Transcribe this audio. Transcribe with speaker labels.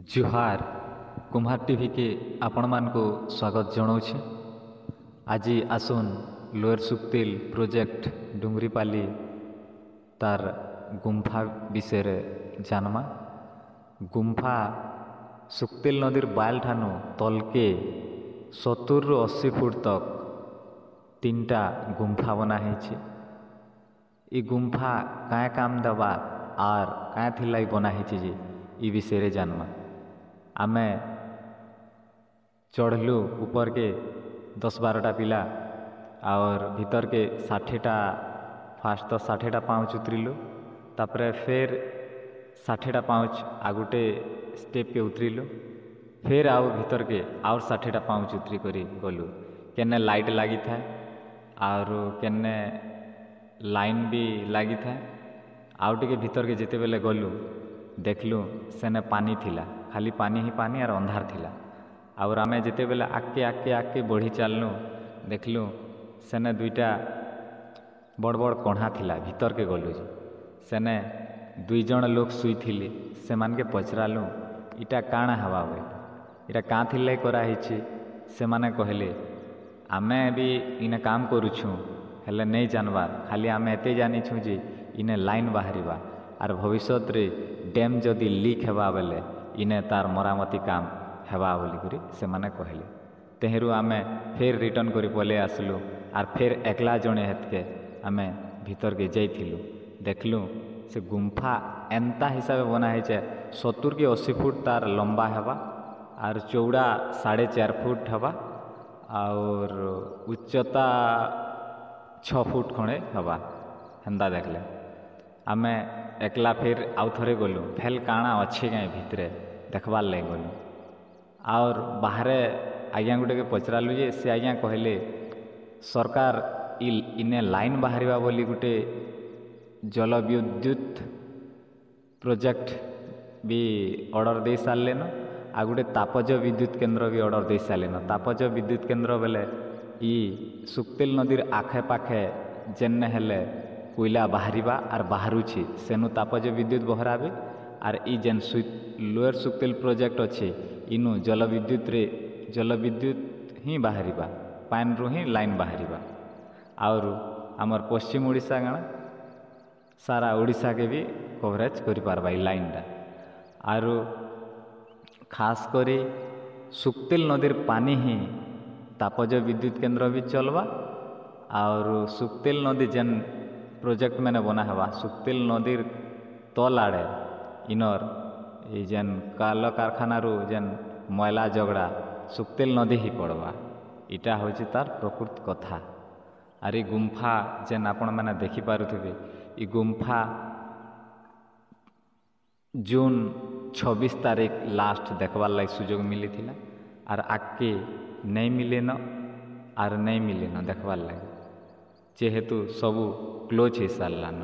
Speaker 1: ଜୁହାର, କୁମ୍ଭାର ଟିଭିକେ ଆପଣମାନଙ୍କୁ ସ୍ୱାଗତ ଜଣାଉଛି। ଆଜି ଆସୁନ୍ ଲୋୟର ସୁକ୍ତେଲ ପ୍ରୋଜେକ୍ଟ ଡୁଙ୍ଗରିପାଲି ତାର ଗୁମ୍ଫା ବିଷୟରେ ଜାନମା। ଗୁମ୍ଫା ସୁକ୍ତେଲ ନଦୀର ବାଏଲ୍ ଠାନୁ ତଲକେ 70ରୁ 80 ଫୁଟ ତକ୍ ତିନିଟା ଗୁମ୍ଫା ବନା ହେଇଛି। ଇ ଗୁମ୍ଫା କାଏଁ କାମ ଦେବା ଆର୍ କାଏଁ ଥିର୍ଲାଗି ବନା ହେଇଛି ଯେ ଇ ବିଷୟରେ ଜାନମା। ଆମେ ଚଢ଼ଲୁ ଉପରକେ 10-12ଟା ପିଲା ଆଉର୍ ଭିତରକେ 60ଟା, ଫାଷ୍ଟ ତ 60ଟା ପାଉଚ୍ ଉତରିଲୁ, ତାପରେ ଫେର୍ 60ଟା ପାଉଚ୍ ଆଉ ଗୁଟେ ଷ୍ଟେପ୍କେ ଉତରିଲୁ, ଫେର୍ ଆଉ ଭିତରକେ ଆଉର୍ 60ଟା ପାଉଚ୍ ଉତରି କରି ଗଲୁ। କେନେ ଲାଇଟ୍ ଲାଗିଥାଏ ଆରୁ କେନେ ଲାଇନ୍ ବି ଲାଗିଥାଏ। ଆଉ ଟିକେ ଭିତରକେ ଯେତେବେଲେ ଗଲୁ, ଦେଖିଲୁ ସେନେ ପାନି ଥିଲା, ଖାଲି ପାନି ହିଁ ପାନି ଆର୍ ଅନ୍ଧାର ଥିଲା। ଆଉର୍ ଆମେ ଯେତେବେଲେ ଆଗକେ ଆଗକେ ଆଗକେ ବଢ଼ି ଚାଲଲୁ, ଦେଖିଲୁ ସେନେ ଦୁଇଟା ବଡ଼ ବଡ଼ କଣା ଥିଲା। ଭିତରକେ ଗଲୁ ଯେ ସେନେ ଦୁଇ ଜଣ ଲୋକ ଶୁଇଥିଲେ। ସେମାନକେ ପଚରାଲୁ, ଇଟା କାଣା ହେବା ବୋଇଲେ, ଇଟା କାଁ ଥିର୍ଲାଗି କରାହେଇଛି? ସେମାନେ କହିଲେ, ଆମେ ବି ଇନେ କାମ କରୁଛୁଁ, ହେଲେ ନେଇ ଜାନବାର୍, ଖାଲି ଆମେ ଏତେ ଜାନିଛୁଁ ଯେ ଇନେ ଲାଇନ୍ ବାହାରିବା ଆର୍ ଭବିଷ୍ୟତରେ ଡ୍ୟାମ୍ ଯଦି ଲିକ୍ ହେବା ବେଲେ ଇନେ ତାର୍ ମରାମତି କାମ ହେବା ବୋଲିକରି ସେମାନେ କହିଲେ। ତେହେରୁ ଆମେ ଫେର୍ ରିଟର୍ନ କରି ପଲେଇ ଆସିଲୁ। ଆର୍ ଫେର୍ ଏକଲା ଜଣେ ହେତ୍କେ ଆମେ ଭିତରକେ ଯାଇଥିଲୁ। ଦେଖିଲୁ ସେ ଗୁମ୍ଫା ଏନ୍ତା ହିସାବେ ବନା ହେଇଛେ, 70 କି 80 ଫୁଟ ତାର ଲମ୍ବା ହେବା ଆର୍ ଚଉଡ଼ା 4.5 ଫୁଟ ହେବା ଆଉର୍ ଉଚ୍ଚତା 6 ଫୁଟ ଖଣ୍ଡେ ହେବା ହେନ୍ତା। ଦେଖିଲେ ଆମେ ଏକଲା ଫେର୍ ଆଉ ଥରେ ଗଲୁ, ଫେଲ୍ କାଣା ଅଛେ କାଏଁ ଭିତରେ ଦେଖବାର୍ ଲାଗି ଗଲୁ। ଆଉର୍ ବାହାରେ ଆଜ୍ଞା ଗୁଟେକେ ପଚରାଲୁ ଯେ ସେ ଆଜ୍ଞା କହିଲେ, ସରକାର ଇନେ ଲାଇନ୍ ବାହାରିବା ବୋଲି ଗୁଟେ ଜଳ ବିଦ୍ୟୁତ ପ୍ରୋଜେକ୍ଟ ବି ଅର୍ଡ଼ର ଦେଇ ସାରିଲେନ, ଆଉ ଗୋଟେ ତାପଜ ବିଦ୍ୟୁତ କେନ୍ଦ୍ର ବି ଅର୍ଡ଼ର ଦେଇ ସାରିଲେନ। ତାପଜ ବିଦ୍ୟୁତ କେନ୍ଦ୍ର ବେଲେ ଇ ସୁକ୍ତେଲ ନଦୀର ଆଖେ ପାଖେ ଯେନେ ହେଲେ କୋଇଲା ବାହାରିବା ଆର୍ ବାହାରୁଛି, ସେନୁ ତାପଜ ବିଦ୍ୟୁତ ବହରାବେ। ଆର୍ ଇ ଯେନ୍ ଲୋୟର ସୁକ୍ତେଲ ପ୍ରୋଜେକ୍ଟ ଅଛି, ଇନୁ ଜଳ ବିଦ୍ୟୁତରେ ଜଳ ବିଦ୍ୟୁତ ହିଁ ବାହାରିବା, ପାଏନ୍ରୁ ହିଁ ଲାଇନ୍ ବାହାରିବା। ଆଉରୁ ଆମର୍ ପଶ୍ଚିମ ଓଡ଼ିଶା କାଣା ସାରା ଓଡ଼ିଶାକେ ବି କଭରେଜ୍ କରିପାରବା ଇ ଲାଇନ୍ଟା। ଆରୁ ଖାସ୍ କରି ସୁକ୍ତେଲ ନଦୀର ପାନି ହିଁ ତାପଜ ବିଦ୍ୟୁତ କେନ୍ଦ୍ର ବି ଚଲବା। ଆଉରୁ ସୁକ୍ତେଲ ନଦୀ ଯେନ୍ ପ୍ରୋଜେକ୍ଟ ମାନେ ବନା ହେବା, ସୁକ୍ତେଲ ନଦୀର ତଲ୍ ଆଡ଼େ ଇନର୍ ଇ ଯେନ୍ କାରଖାନାରୁ ଯେନ୍ ମଇଲା ଜଗଡ଼ା ସୁକ୍ତେଲ ନଦୀ ହିଁ ପଡ଼ବା। ଇଟା ହଉଛି ତାର୍ ପ୍ରକୃତ କଥା। ଆର୍ ଇ ଗୁମ୍ଫା ଯେନ୍ ଆପଣମାନେ ଦେଖିପାରୁଥିବେ, ଇ ଗୁମ୍ଫା ଜୁନ୍ 26 ତାରିଖ ଲାଷ୍ଟ ଦେଖବାର୍ ଲାଗି ସୁଯୋଗ ମିଲିଥିଲା, ଆର୍ ଆଗ୍କେ ନେଇ ମିଲେନ, ଆର୍ ନେଇ ମିଲେନ ଦେଖବାର୍ ଲାଗି, ଯେହେତୁ ସବୁ କ୍ଲୋଜ୍ ହେଇସାରିଲାନ।